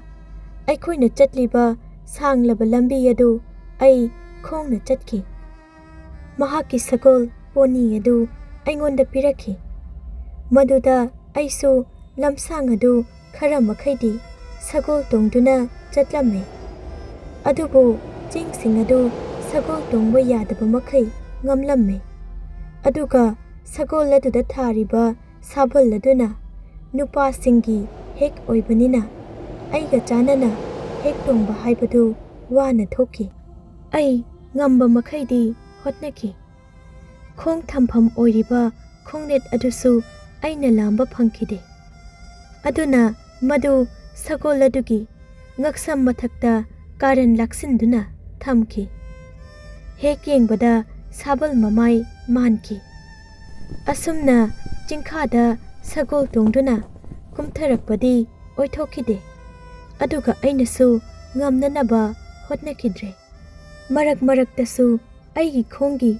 ꯑꯩꯈꯣꯏꯅ ꯆꯠꯂꯤꯕ ꯁꯥꯡꯂꯕ ꯂꯝꯕꯤ ꯑꯗꯨ ꯑꯩ ꯈꯣꯡꯅ ꯆꯠꯈꯤ꯫ ꯃꯍꯥꯛꯀꯤ ꯁꯒꯣꯜ ꯄꯣꯅꯤ ꯑꯗꯨ ꯑꯩꯉꯣꯟꯗ ꯄꯤꯔꯛꯈꯤ꯫ ꯃꯗꯨꯗ ꯑꯩꯁꯨ ꯂꯝꯁꯥꯡ ꯑꯗꯨ ꯈꯔ ꯃꯈꯩꯗꯤ ꯁꯒꯣꯜ ꯇꯣꯡꯗꯨꯅ ꯆꯠꯂꯝꯃꯤ꯫ ꯑꯗꯨꯕꯨ ꯆꯤꯡꯁꯤꯡ ꯑꯗꯨ ꯁꯒꯣꯜ ꯇꯣꯡꯕ ꯌꯥꯗꯕ ꯃꯈꯩ ꯉꯝꯂꯝꯃꯤ꯫ ꯑꯗꯨꯒ ꯁꯒꯣꯜ ꯑꯗꯨꯗ ꯊꯥꯔꯤꯕ ꯁꯥꯕꯜ ꯑꯗꯨꯅ ꯅꯨꯄꯥꯁꯤꯡꯒꯤ ꯍꯦꯛ ꯑꯣꯏꯕꯅꯤꯅ ꯑꯩꯒ ꯆꯥꯟꯅꯅ ꯍꯦꯛ ꯇꯣꯡꯕ ꯍꯥꯏꯕꯗꯨ ꯋꯥꯅ ꯊꯣꯛꯈꯤ꯫ ꯑꯩ ꯉꯝꯕ ꯃꯈꯩꯗꯤ ꯍꯣꯠꯅꯈꯤ꯫ ꯈꯣꯡ ꯊꯝꯐꯝ ꯑꯣꯏꯔꯤꯕ ꯈꯣꯡꯅꯦꯠ ꯑꯗꯨꯁꯨ ꯑꯩꯅ ꯂꯥꯝꯕ ꯐꯪꯈꯤꯗꯦ꯫ ꯑꯗꯨꯅ ꯃꯗꯨ ꯁꯒꯣꯜ ꯑꯗꯨꯒꯤ ꯉꯛꯁꯝ ꯃꯊꯛꯇ ꯀꯥꯔꯟ ꯂꯥꯛꯁꯤꯟꯗꯨꯅ ꯊꯝꯈꯤ꯫ ꯍꯦꯛ ꯌꯦꯡꯕꯗ ꯁꯥꯕꯜ ꯃꯃꯥꯏ ꯃꯥꯟꯈꯤ꯫ ꯑꯁꯨꯝꯅ ꯆꯤꯡꯈꯥꯗ ꯁꯒꯣꯜ ꯇꯣꯡꯗꯨꯅ ꯀꯨꯝꯊꯔꯛꯄꯗꯤ ꯑꯣꯏꯊꯣꯛꯈꯤꯗꯦ꯫ ꯑꯗꯨꯒ ꯑꯩꯅꯁꯨ ꯉꯝꯅꯅꯕ ꯍꯣꯠꯅꯈꯤꯗ꯭ꯔꯦ꯫ ꯃꯔꯛ ꯃꯔꯛꯇꯁꯨ ꯑꯩꯒꯤ ꯈꯣꯡꯒꯤ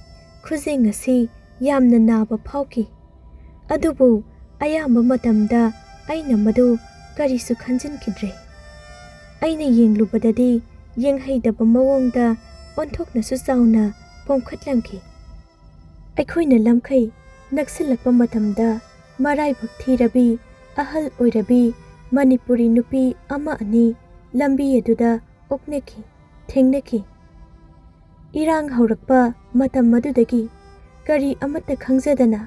ꯈꯨꯖꯦꯡ ꯑꯁꯤ ꯌꯥꯝꯅ ꯅꯥꯕ ꯐꯥꯎꯈꯤ꯫ ꯑꯗꯨꯕꯨ ꯑꯌꯥꯝꯕ ꯃꯇꯝꯗ ꯑꯩꯅ ꯃꯗꯨ ꯀꯔꯤꯁꯨ ꯈꯟꯖꯤꯟꯈꯤꯗ꯭ꯔꯦ꯫ ꯑꯩꯅ ꯌꯦꯡꯂꯨꯕꯗꯗꯤ ꯌꯦꯡꯍꯩꯗꯕ ꯃꯑꯣꯡꯗ ꯑꯣꯟꯊꯣꯛꯅꯁꯨ ꯆꯥꯎꯅ ꯄꯣꯝꯈꯠꯂꯝꯈꯤ꯫ ꯑꯩꯈꯣꯏꯅ ꯂꯝꯈꯩ ꯅꯛꯁꯤꯜꯂꯛꯄ ꯃꯇꯝꯗ ꯃꯔꯥꯏꯕꯛ ꯊꯤꯔꯕꯤ ꯑꯍꯜ ꯑꯣꯏꯔꯕꯤ ꯃꯅꯤꯄꯨꯔꯤ ꯅꯨꯄꯤ ꯑꯃ ꯑꯅꯤ ꯂꯝꯕꯤ ꯑꯗꯨꯗ ꯑꯣꯛꯅꯈꯤ, ꯊꯦꯡꯅꯈꯤ꯫ ꯏꯔꯥꯡ ꯍꯧꯔꯛꯄ ꯃꯇꯝ ꯑꯗꯨꯗꯒꯤ ꯀꯔꯤ ꯑꯃꯠꯇ ꯈꯪꯖꯗꯅ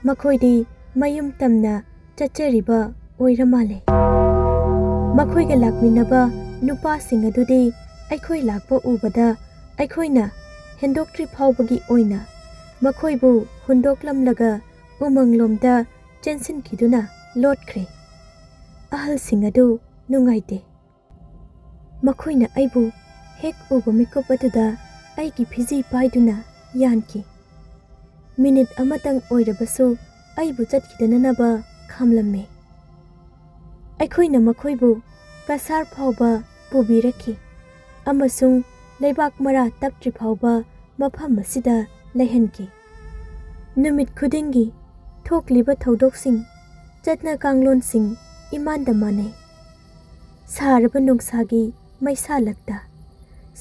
ꯃꯈꯣꯏꯗꯤ ꯃꯌꯨꯝ ꯇꯝꯅ ꯆꯠꯆꯔꯤꯕ ꯑꯣꯏꯔ ꯃꯥꯜꯂꯦ꯫ ꯃꯈꯣꯏꯒ ꯂꯥꯛꯃꯤꯟꯅꯕ ꯅꯨꯄꯥꯁꯤꯡ ꯑꯗꯨꯗꯤ ꯑꯩꯈꯣꯏ ꯂꯥꯛꯄ ꯎꯕꯗ ꯑꯩꯈꯣꯏꯅ ꯍꯦꯟꯗꯣꯛꯇ꯭ꯔꯤ ꯐꯥꯎꯕꯒꯤ ꯑꯣꯏꯅ ꯃꯈꯣꯏꯕꯨ ꯍꯨꯟꯗꯣꯛꯂꯝꯂꯒ ꯎꯃꯪꯂꯣꯝꯗ ꯆꯦꯟꯁꯤꯟꯈꯤꯗꯨꯅ ꯂꯣꯠꯈ꯭ꯔꯦ꯫ ꯑꯍꯜꯁꯤꯡ ꯑꯗꯨ ꯅꯨꯡꯉꯥꯏꯇꯦ꯫ ꯃꯈꯣꯏꯅ ꯑꯩꯕꯨ ꯍꯦꯛ ꯎꯕ ꯃꯤꯀꯨꯞ ꯑꯗꯨꯗ ꯑꯩꯒꯤ ꯐꯤꯖꯤ ꯄꯥꯏꯗꯨꯅ ꯌꯥꯟꯈꯤ꯫ ꯃꯤꯅꯤꯠ ꯑꯃꯇꯪ ꯑꯣꯏꯔꯕꯁꯨ ꯑꯩꯕꯨ ꯆꯠꯈꯤꯗꯅꯅꯕ ꯈꯥꯝꯂꯝꯃꯤ꯫ ꯑꯩꯈꯣꯏꯅ ꯃꯈꯣꯏꯕꯨ ꯀꯁꯥꯔ ꯐꯥꯎꯕ ꯄꯨꯕꯤꯔꯛꯈꯤ ꯑꯃꯁꯨꯡ ꯂꯩꯕꯥꯛ ꯃꯔꯥ ꯇꯞꯇ꯭ꯔꯤ ꯐꯥꯎꯕ ꯃꯐꯝ ꯑꯁꯤꯗ ꯂꯩꯍꯟꯈꯤ꯫ ꯅꯨꯃꯤꯠ ꯈꯨꯗꯤꯡꯒꯤ ꯊꯣꯛꯂꯤꯕ ꯊꯧꯗꯣꯛꯁꯤꯡ, ꯆꯠꯅ ꯀꯥꯡꯂꯣꯟꯁꯤꯡ ꯏꯃꯥꯟꯗ ꯃꯥꯟꯅꯩ꯫ ꯁꯥꯔꯕ ꯅꯨꯡꯁꯥꯒꯤ ꯃꯩꯁꯥꯂꯛꯇ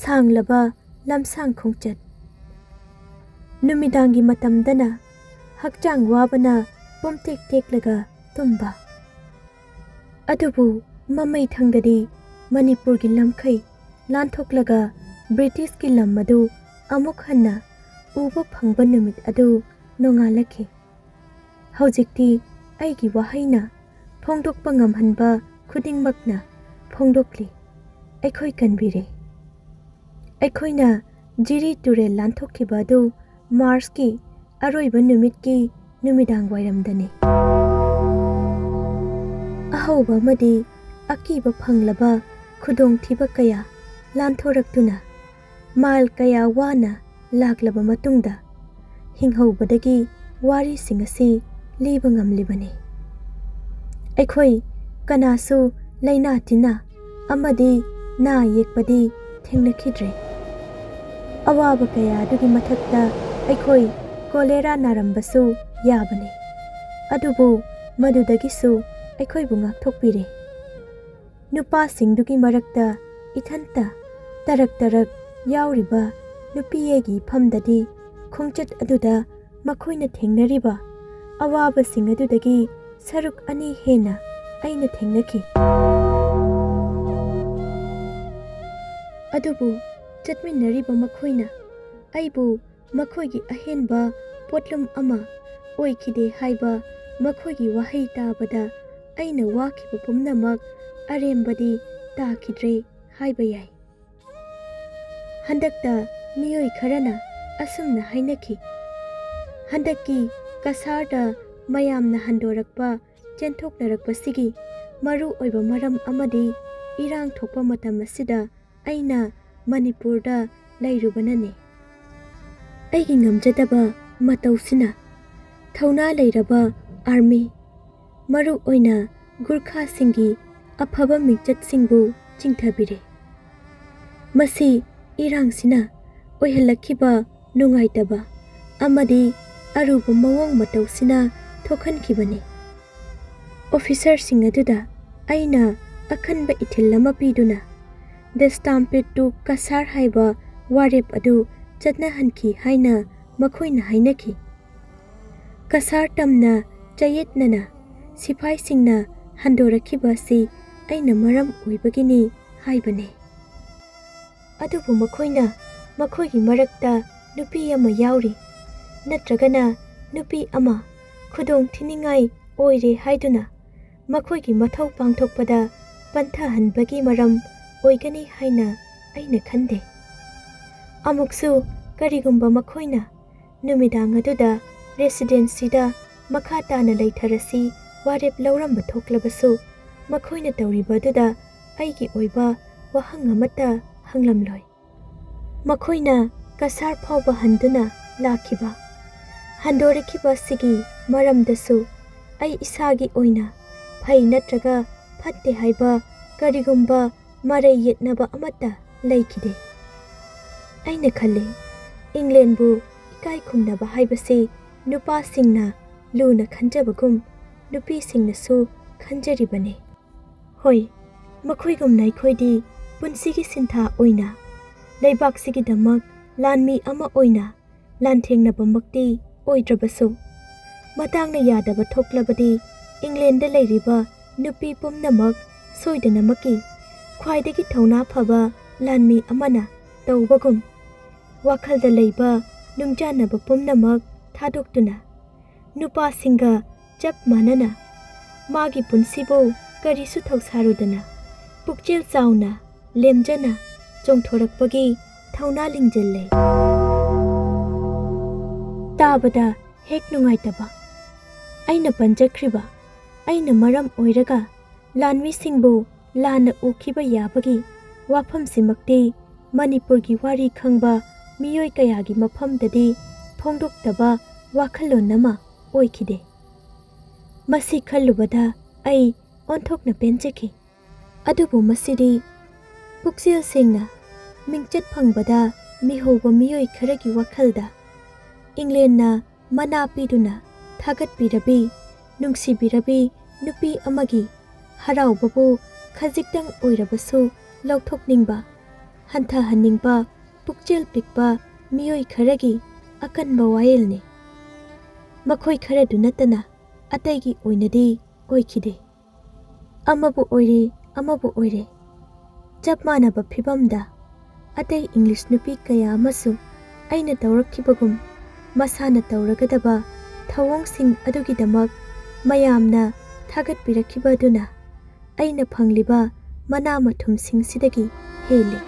ꯁꯥꯡꯂꯕ ꯂꯝꯁꯥꯡ ꯈꯣꯡꯆꯠ꯫ ꯅꯨꯃꯤꯗꯥꯡꯒꯤ ꯃꯇꯝꯗꯅ ꯍꯛꯆꯥꯡ ꯋꯥꯕꯅ ꯄꯨꯝꯇꯦꯛ ꯇꯦꯛꯂꯒ ꯇꯨꯝꯕ꯫ ꯑꯗꯨꯕꯨ ꯃꯃꯩ ꯊꯪꯗꯗꯤ ꯃꯅꯤꯄꯨꯔꯒꯤ ꯂꯝꯈꯩ ꯂꯥꯟꯊꯣꯛꯂꯒ ꯕ꯭ꯔꯤꯇꯤꯁꯀꯤ ꯂꯝ ꯑꯗꯨ ꯑꯃꯨꯛ ꯍꯟꯅ ꯎꯕ ꯐꯪꯕ ꯅꯨꯃꯤꯠ ꯑꯗꯨ ꯅꯣꯡꯉꯥꯜꯂꯛꯈꯤ꯫ ꯍꯧꯖꯤꯛꯇꯤ ꯑꯩꯒꯤ ꯋꯥꯍꯩꯅ ꯐꯣꯡꯗꯣꯛꯄ ꯉꯝꯍꯟꯕ ꯈꯨꯗꯤꯡꯃꯛꯅ ꯐꯣꯡꯗꯣꯛꯂꯤ꯫ ꯑꯩꯈꯣꯏ ꯀꯟꯕꯤꯔꯦ꯫ ꯑꯩꯈꯣꯏꯅ ꯖꯤꯔꯤ ꯇꯨꯔꯦꯜ ꯂꯥꯟꯊꯣꯛꯈꯤꯕ ꯑꯗꯨ ꯃꯥꯔꯆꯀꯤ ꯑꯔꯣꯏꯕ ꯅꯨꯃꯤꯠꯀꯤ ꯅꯨꯃꯤꯗꯥꯡ ꯋꯥꯏꯔꯝꯗꯅꯤ꯫ ꯑꯍꯧꯕ ꯑꯃꯗꯤ ꯑꯀꯤꯕ ꯐꯪꯂꯕ ꯈꯨꯗꯣꯡꯊꯤꯕ ꯀꯌꯥ ꯂꯥꯟꯊꯣꯔꯛꯇꯨꯅ ꯃꯥꯏꯜ ꯀꯌꯥ ꯋꯥꯅ ꯂꯥꯛꯂꯕ ꯃꯇꯨꯡꯗ ꯍꯤꯡꯍꯧꯕꯗꯒꯤ ꯋꯥꯔꯤꯁꯤꯡ ꯑꯁꯤ ꯂꯤꯕ ꯉꯝꯂꯤꯕꯅꯤ꯫ ꯑꯩꯈꯣꯏ ꯀꯅꯥꯁꯨ ꯂꯥꯏꯅꯥ ꯇꯤꯟꯅꯥ ꯑꯃꯗꯤ ꯅꯥ ꯌꯦꯛꯄꯗꯤ ꯊꯦꯡꯅꯈꯤꯗ꯭ꯔꯦ꯫ ꯑꯋꯥꯕ ꯀꯌꯥ ꯑꯗꯨꯒꯤ ꯃꯊꯛꯇ ꯑꯩꯈꯣꯏ ꯀꯣꯂꯦꯔꯥ ꯅꯥꯔꯝꯕꯁꯨ ꯌꯥꯕꯅꯤ, ꯑꯗꯨꯕꯨ ꯃꯗꯨꯗꯒꯤꯁꯨ ꯑꯩꯈꯣꯏꯕꯨ ꯉꯥꯛꯊꯣꯛꯄꯤꯔꯦ꯫ ꯅꯨꯄꯥꯁꯤꯡꯗꯨꯒꯤ ꯃꯔꯛꯇ ꯏꯊꯟꯇ ꯇꯔꯛ ꯇꯔꯛ ꯌꯥꯎꯔꯤꯕ ꯅꯨꯄꯤ ꯑꯩꯒꯤ ꯏꯐꯝꯗꯗꯤ ꯈꯣꯡꯆꯠ ꯑꯗꯨꯗ ꯃꯈꯣꯏꯅ ꯊꯦꯡꯅꯔꯤꯕ ꯑꯋꯥꯕꯁꯤꯡ ꯑꯗꯨꯗꯒꯤ ꯁꯔꯨꯛ ꯑꯅꯤ ꯍꯦꯟꯅ ꯑꯩꯅ ꯊꯦꯡꯅꯈꯤ꯫ ꯑꯗꯨꯕꯨ ꯆꯠꯃꯤꯟꯅꯔꯤꯕ ꯃꯈꯣꯏꯅ ꯑꯩꯕꯨ ꯃꯈꯣꯏꯒꯤ ꯑꯍꯦꯟꯕ ꯄꯣꯠꯂꯨꯝ ꯑꯃ ꯑꯣꯏꯈꯤꯗꯦ ꯍꯥꯏꯕ ꯃꯈꯣꯏꯒꯤ ꯋꯥꯍꯩ ꯇꯥꯕꯗ ꯑꯩꯅ ꯋꯥꯈꯤꯕ ꯄꯨꯝꯅꯃꯛ ꯑꯔꯦꯝꯕꯗꯤ ꯇꯥꯈꯤꯗ꯭ꯔꯦ ꯍꯥꯏꯕ ꯌꯥꯏ꯫ ꯍꯟꯗꯛꯇ ꯃꯤꯑꯣꯏ ꯈꯔꯅ ꯑꯁꯨꯝꯅ ꯍꯥꯏꯅꯈꯤ, "ꯍꯟꯗꯛꯀꯤ ꯀꯁꯥꯔꯗ ꯃꯌꯥꯝꯅ ꯍꯟꯗꯣꯔꯛꯄ ꯆꯦꯟꯊꯣꯛꯅꯔꯛꯄꯁꯤꯒꯤ ꯃꯔꯨ ꯑꯣꯏꯕ ꯃꯔꯝ ꯑꯃꯗꯤ ꯏꯔꯥꯡ ꯊꯣꯛꯄ ꯃꯇꯝ ꯑꯁꯤꯗ ꯑꯩꯅ ꯃꯅꯤꯄꯨꯔꯗ ꯂꯩꯔꯨꯕꯅꯅꯤ꯫ ꯑꯩꯒꯤ ꯉꯝꯖꯗꯕ ꯃꯇꯧꯁꯤꯅ ꯊꯧꯅꯥ ꯂꯩꯔꯕ ꯑꯥꯔꯃꯤ, ꯃꯔꯨ ꯑꯣꯏꯅ ꯒꯨꯔꯈꯥꯁꯤꯡꯒꯤ ꯑꯐꯕ ꯃꯤꯡꯆꯠꯁꯤꯡꯕꯨ ꯆꯤꯡꯊꯕꯤꯔꯦ꯫ ꯃꯁꯤ ꯏꯔꯥꯡꯁꯤꯅ ꯑꯣꯏꯍꯜꯂꯛꯈꯤꯕ ꯅꯨꯡꯉꯥꯏꯇꯕ ꯑꯃꯗꯤ ꯑꯔꯨꯕ ꯃꯑꯣꯡ ꯃꯇꯧꯁꯤꯅ ꯊꯣꯛꯍꯟꯈꯤꯕꯅꯤ꯫ ꯑꯣꯐꯤꯁꯔꯁꯤꯡ ꯑꯗꯨꯗ ꯑꯩꯅ ꯑꯈꯟꯕ ꯏꯊꯤꯜ ꯑꯃ ꯄꯤꯗꯨꯅ The Stampede to Kasar ꯍꯥꯏꯕ ꯋꯥꯔꯦꯞ ꯑꯗꯨ ꯆꯠꯅꯍꯟꯈꯤ ꯍꯥꯏꯅ ꯃꯈꯣꯏꯅ ꯍꯥꯏꯅꯈꯤ꯫ ꯀꯁꯥꯔ ꯇꯝꯅ ꯆꯌꯦꯠꯅꯅ ꯁꯤꯐꯥꯏꯁꯤꯡꯅ ꯍꯟꯗꯣꯔꯛꯈꯤꯕ ꯑꯁꯤ ꯑꯩꯅ ꯃꯔꯝ ꯑꯣꯏꯕꯒꯤꯅꯤ ꯍꯥꯏꯕꯅꯤ꯫ ꯑꯗꯨꯕꯨ ꯃꯈꯣꯏꯅ ꯃꯈꯣꯏꯒꯤ ꯃꯔꯛꯇ ꯅꯨꯄꯤ ꯑꯃ ꯌꯥꯎꯔꯤ, ꯅꯠꯇ꯭ꯔꯒꯅ ꯅꯨꯄꯤ ꯑꯃ ꯈꯨꯗꯣꯡ ꯊꯤꯅꯤꯡꯉꯥꯏ ꯑꯣꯏꯔꯦ ꯍꯥꯏꯗꯨꯅ ꯃꯈꯣꯏꯒꯤ ꯃꯊꯧ ꯄꯥꯡꯊꯣꯛꯄꯗ ꯄꯟꯊꯍꯟꯕꯒꯤ ꯃꯔꯝ ꯑꯣꯏꯒꯅꯤ ꯍꯥꯏꯅ ꯑꯩꯅ ꯈꯟꯗꯦ꯫ ꯑꯃꯨꯛꯁꯨ ꯀꯔꯤꯒꯨꯝꯕ ꯃꯈꯣꯏꯅ ꯅꯨꯃꯤꯗꯥꯡ ꯑꯗꯨꯗ ꯔꯦꯁꯤꯗꯦꯟꯁꯤꯗ ꯃꯈꯥ ꯇꯥꯅ ꯂꯩꯊꯔꯁꯤ ꯋꯥꯔꯦꯞ ꯂꯧꯔꯝꯕ ꯊꯣꯛꯂꯕꯁꯨ, ꯃꯈꯣꯏꯅ ꯇꯧꯔꯤꯕ ꯑꯗꯨꯗ ꯑꯩꯒꯤ ꯑꯣꯏꯕ ꯋꯥꯍꯪ ꯑꯃꯠꯇ ꯍꯪꯂꯝꯂꯣꯏ꯫ ꯃꯈꯣꯏꯅ ꯀꯁꯥꯔ ꯐꯥꯎꯕ ꯍꯟꯗꯨꯅ ꯂꯥꯛꯈꯤꯕ, ꯍꯟꯗꯣꯔꯛꯈꯤꯕ ꯑꯁꯤꯒꯤ ꯃꯔꯝꯗꯁꯨ ꯑꯩ ꯏꯁꯥꯒꯤ ꯑꯣꯏꯅ ꯐꯩ ꯅꯠꯇ꯭ꯔꯒ ꯐꯠꯇꯦ ꯍꯥꯏꯕ ꯀꯔꯤꯒꯨꯝꯕ ꯃꯔꯩ ꯌꯦꯠꯅꯕ ꯑꯃꯠꯇ ꯂꯩꯈꯤꯗꯦ꯫ ꯑꯩꯅ ꯈꯜꯂꯤ, ꯏꯪꯂꯦꯟꯕꯨ ꯏꯀꯥꯏ ꯈꯨꯝꯅꯕ ꯍꯥꯏꯕꯁꯤ ꯅꯨꯄꯥꯁꯤꯡꯅ ꯂꯨꯅ ꯈꯟꯖꯕꯒꯨꯝ ꯅꯨꯄꯤꯁꯤꯡꯅꯁꯨ ꯈꯟꯖꯔꯤꯕꯅꯤ꯫ ꯍꯣꯏ, ꯃꯈꯣꯏꯒꯨꯝꯅ ꯑꯩꯈꯣꯏꯗꯤ ꯄꯨꯟꯁꯤꯒꯤ ꯁꯤꯟꯊꯥ ꯑꯣꯏꯅ ꯂꯩꯕꯥꯛꯁꯤꯒꯤꯗꯃꯛ ꯂꯥꯟꯃꯤ ꯑꯃ ꯑꯣꯏꯅ ꯂꯥꯟꯊꯦꯡꯅꯕꯃꯛꯇꯤ ꯑꯣꯏꯗ꯭ꯔꯕꯁꯨ, ꯃꯇꯥꯡꯅ ꯌꯥꯗꯕ ꯊꯣꯛꯂꯕꯗꯤ ꯏꯪꯂꯦꯟꯗ ꯂꯩꯔꯤꯕ ꯅꯨꯄꯤ ꯄꯨꯝꯅꯃꯛ ꯁꯣꯏꯗꯅꯃꯛꯀꯤ ꯈ꯭ꯋꯥꯏꯗꯒꯤ ꯊꯧꯅꯥ ꯐꯕ ꯂꯥꯟꯃꯤ ꯑꯃꯅ ꯇꯧꯕꯒꯨꯝ, ꯋꯥꯈꯜꯗ ꯂꯩꯕ ꯅꯨꯡꯆꯥꯟꯅꯕ ꯄꯨꯝꯅꯃꯛ ꯊꯥꯗꯣꯛꯇꯨꯅ ꯅꯨꯄꯥꯁꯤꯡꯒ ꯆꯞ ꯃꯥꯟꯅꯅ ꯃꯥꯒꯤ ꯄꯨꯟꯁꯤꯕꯨ ꯀꯔꯤꯁꯨ ꯊꯧꯁꯥꯔꯨꯗꯅ ꯄꯨꯛꯆꯦꯜ ꯆꯥꯎꯅ, ꯂꯦꯝꯖꯅ ꯆꯣꯡꯊꯣꯔꯛꯄꯒꯤ ꯊꯧꯅꯥ ꯂꯤꯡꯖꯤꯜꯂꯦ꯫ ꯇꯥꯕꯗ ꯍꯦꯛ ꯅꯨꯡꯉꯥꯏꯇꯕ꯫ ꯑꯩꯅ ꯄꯟꯖꯈ꯭ꯔꯤꯕ, ꯑꯩꯅ ꯃꯔꯝ ꯑꯣꯏꯔꯒ ꯂꯥꯟꯃꯤꯁꯤꯡꯕꯨ ꯂꯥꯟꯅ ꯎꯈꯤꯕ ꯌꯥꯕꯒꯤ ꯋꯥꯐꯝꯁꯤꯃꯛꯇꯤ ꯃꯅꯤꯄꯨꯔꯒꯤ ꯋꯥꯔꯤ ꯈꯪꯕ ꯃꯤꯑꯣꯏ ꯀꯌꯥꯒꯤ ꯃꯐꯝꯗꯗꯤ ꯐꯣꯡꯗꯣꯛꯇꯕ ꯋꯥꯈꯜꯂꯣꯟ ꯑꯃ ꯑꯣꯏꯈꯤꯗꯦ꯫ ꯃꯁꯤ ꯈꯜꯂꯨꯕꯗ ꯑꯩ ꯑꯣꯟꯊꯣꯛꯅ ꯄꯦꯟꯖꯈꯤ꯫ ꯑꯗꯨꯕꯨ ꯃꯁꯤꯗꯤ ꯄꯨꯛꯆꯦꯜ ꯁꯦꯡꯅ ꯃꯤꯡꯆꯠ ꯐꯪꯕꯗ ꯃꯤꯍꯧꯕ ꯃꯤꯑꯣꯏ ꯈꯔꯒꯤ ꯋꯥꯈꯜꯗ ꯏꯪꯂꯦꯟꯅ ꯃꯅꯥ ꯄꯤꯗꯨꯅ ꯊꯥꯒꯠꯄꯤꯔꯕꯤ, ꯅꯨꯡꯁꯤꯕꯤꯔꯕꯤ ꯅꯨꯄꯤ ꯑꯃꯒꯤ ꯍꯔꯥꯎꯕꯕꯨ ꯈꯖꯤꯛꯇꯪ ꯑꯣꯏꯔꯕꯁꯨ ꯂꯧꯊꯣꯛꯅꯤꯡꯕ, ꯍꯟꯊꯍꯟꯅꯤꯡꯕ ꯄꯨꯛꯆꯦꯜ ꯄꯤꯛꯄ ꯃꯤꯑꯣꯏ ꯈꯔꯒꯤ ꯑꯀꯟꯕ ꯋꯥꯌꯦꯜꯅꯤ꯫ ꯃꯈꯣꯏ ꯈꯔꯗꯨ ꯅꯠꯇꯅ ꯑꯇꯩꯒꯤ ꯑꯣꯏꯅꯗꯤ ꯑꯣꯏꯈꯤꯗꯦ꯫ ꯑꯃꯕꯨ ꯑꯣꯏꯔꯦ, ꯑꯃꯕꯨ ꯑꯣꯏꯔꯦ, ꯆꯞ ꯃꯥꯟꯅꯕ ꯐꯤꯚꯝꯗ ꯑꯇꯩ ꯏꯪꯂꯤꯁ ꯅꯨꯄꯤ ꯀꯌꯥ ꯑꯃꯁꯨ ꯑꯩꯅ ꯇꯧꯔꯛꯈꯤꯕꯒꯨꯝ ꯃꯁꯥꯅ ꯇꯧꯔꯒꯗꯕ ꯊꯧꯑꯣꯡꯁꯤꯡ ꯑꯗꯨꯒꯤꯗꯃꯛ ꯃꯌꯥꯝꯅ ꯊꯥꯒꯠꯄꯤꯔꯛꯈꯤꯕ ꯑꯗꯨꯅ ꯑꯩꯅ ꯐꯪꯂꯤꯕ ꯃꯅꯥ ꯃꯊꯨꯝꯁꯤꯡꯁꯤꯗꯒꯤ ꯍꯦꯜꯂꯤ꯫